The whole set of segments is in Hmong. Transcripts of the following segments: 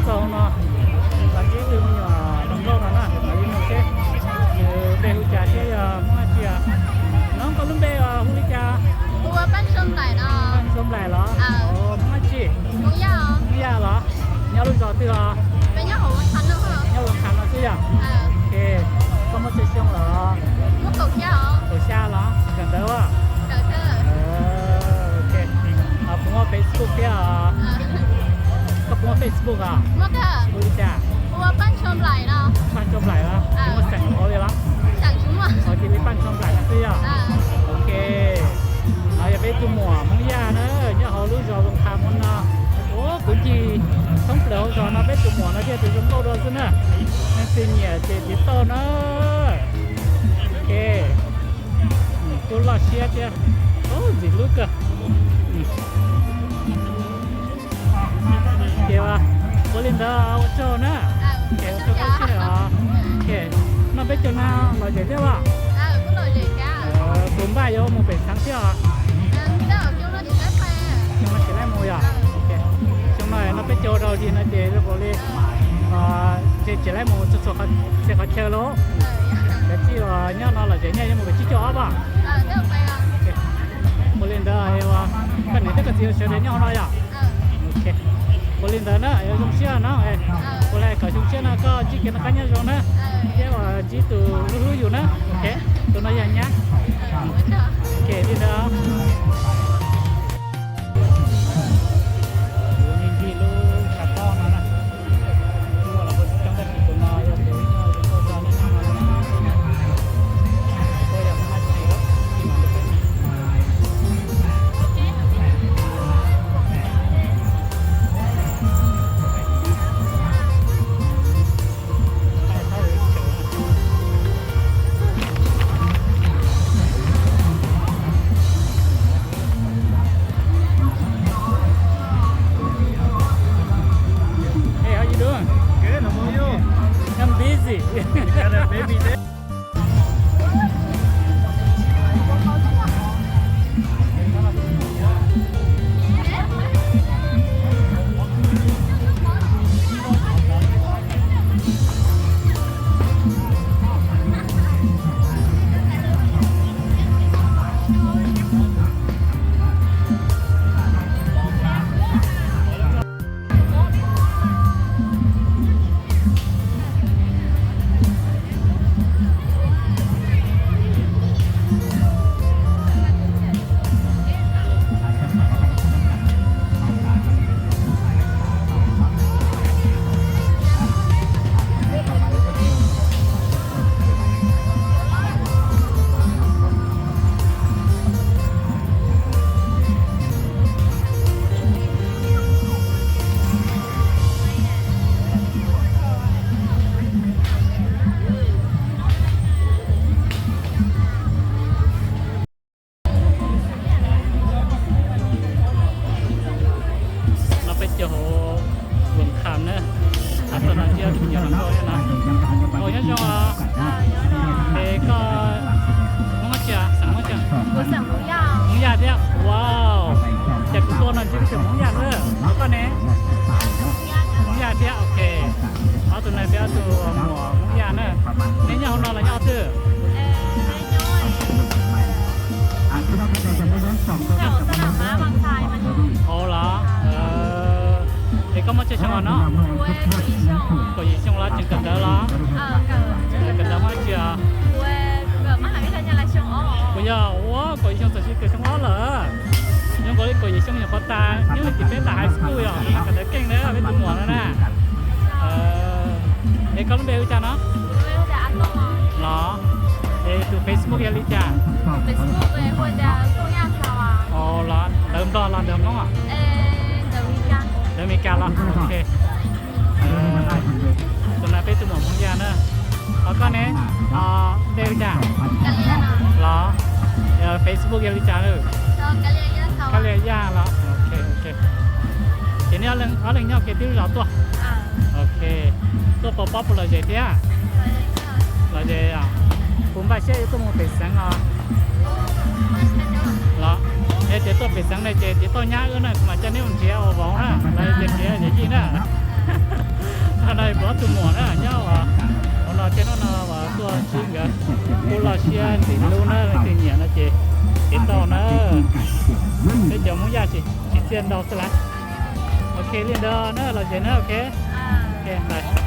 Txog no los ntsib tus me nyuam hluas nkauj no na, mam li mus seb nws npe hu cas thiab yog Hmoob dab tsi. Nob, koj lub npe hu li cas? Ua Paj Ntsuab Nplaim no. Paj Ntsuab Nplaim los? Hmoob dab tsi? Hmoob Yaj los? Nyob lub zos twg os? Nyob Loos Kham no xwb yog? Koj muaj tsawg xyoo lawm? Kaum xya los? Kawm ntawv os? Puas muaj Facebook thiab? Koj puas muaj Facebook os? Hu li cas? Paj Ntsuab Nplaim los? Tsis muaj xeem hauv li los? Cia li Paj Ntsuab Nplaim no xwb yog? Ok. No yog peb tus muam Hmoob Yaj na, nyob hauv lub zos Loos Kham no. Ua kwv tij thoob plaws hauv zos no peb tus muam no thiaj tus zoo nkauj dua xwb na. Leej twg nyiam ces tiv tauj na. Ok. Kuj loj siab thiab. Ntxim hlub kawg. Ces ua li ntawd ua tsaug na. Ces ua tsaug koj siab os. Ces no peb caug no lom zem thiab los? Puas npaj yuav mus pem xeev thiab os? Xyoo no tsis laib mus yog? Xyoo no no peb caug rau zig no ces zoo nkaus li tsis laib mus txhua txhua qhov chaw lauj. Cov txij uas nyob no lom zem nyiaj yuav mus pem tsib caug ob pam. Ua li ntawd, koj niam thiab koj txiv sawv daws nyob hauv no yog? Ua li ntawd na, yuav zoo siab no. Ua li kom zoo siab no koj ntsib kev noj qab nyob zoo na, thiab uas ntsib tus hlub hlub yus na. Ok, tus no yog nyab. Ok, li ntawd. Tus me ntxhais lub tshav pob no na, muaj los kuj tsis coob tab sis tus no yog tus zoo nkauj tshaj no na. Kuj yog Hmoob dab tsi los? Hey, how you doing? Good, how about you? I'm busy. You got a baby there? No peb caug hauv Loos Kham na, txog no ntsib tus me nyuam hluas nkauj no. Nyob zoo os. Es koj Hmoob dab tsi? Xeem Hmoob dab tsi? Hmoob Yaj thiab. Wow, cas kuv tuaj no ntsib tus Hmoob Yaj xwb. Koj ne? Hmoob Yaj thiab, ok. Ob tug no peb ob tug muam Hmoob Yaj na. Neb nyob hauv no los nyob qhov twg? Hauv los? Es koj muaj tsawg xyoo os no? Kaum yim xyoo los tseem kawm ntawv los? Kawm ntawv muaj dab tsi os? Kuv yog ua kaum yim xyoo txog xyoo, kawm xyoo ob lawm. Zoo nkaus li kaum yim xyoo nyuam qhuav tag, nyob li tim peb tag high school yog kawm ntawv keej na peb tus muam no na. Es koj lub npe hu cas no? Los, es tus Facebook yog li cas? Los ntawv Nplog los ntawv Hmoob? Ntawv Meskas los? Ok. Tus no peb tus muam Hmoob Yaj na. Ho koj ne? Npe hu cas? Los, Facebook yog li cas? Kab Lia Yaj los? Ok, ok. Ces neb ob leeg nyob ua ke tib lub zos tuaj? Ok. Tuaj pov pob puas lom zem thiab? Lom zem. Puas npaj siab yuav tuaj mus pem xeev os? Los, yog tias tuaj pem xeev ne ces tiv tauj nyab wb na, kuv mam coj neb mus nrhiav ua vauv na, los yog tias nrhiav yawm yij na. Noj puas ob tug muam na nyob hauv no thiab, hnub no uas tuaj ntsib nkawd, kuj loj siab ntev lub na, leej twg nyiam no ces tiv tauj na. Peb cov Hmoob Yaj tsis txiaj ntau xwb lawm. Ok li ntawd na, los tsev na, ok. Ok, bye.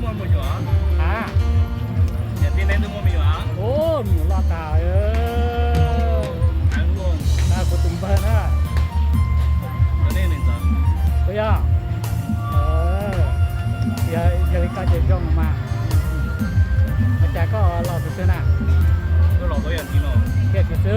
A, me nyuam loj tas. Kuv tus npawg na. Puas yog? Yog li koj ces zoo mas. Ua cas koj los kuv xwb na? Yog kuv xwb.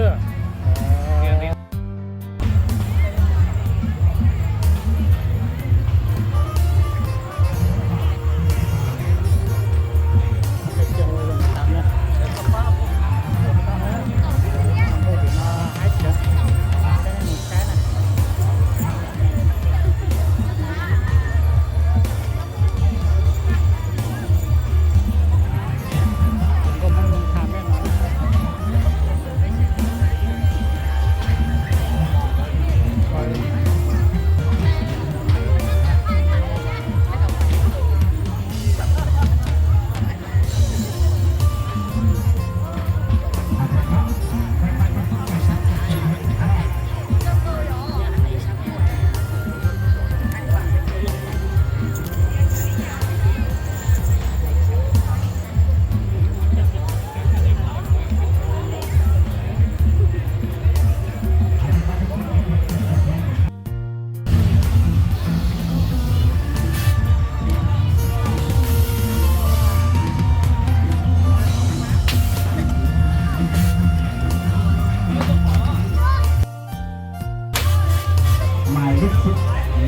Mài lưới sụp,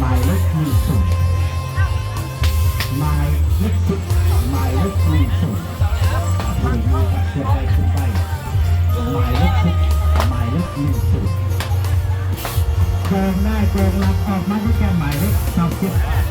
mài lưới mì sụp. Mài lưới sụp, mài lưới mì sụp. Vừa như cặp sượt tay sụp tay. Mài lưới sụp, mài lưới mì sụp. Trường này trường làm tộc Mái Lưới Kem mài lưới sau kia.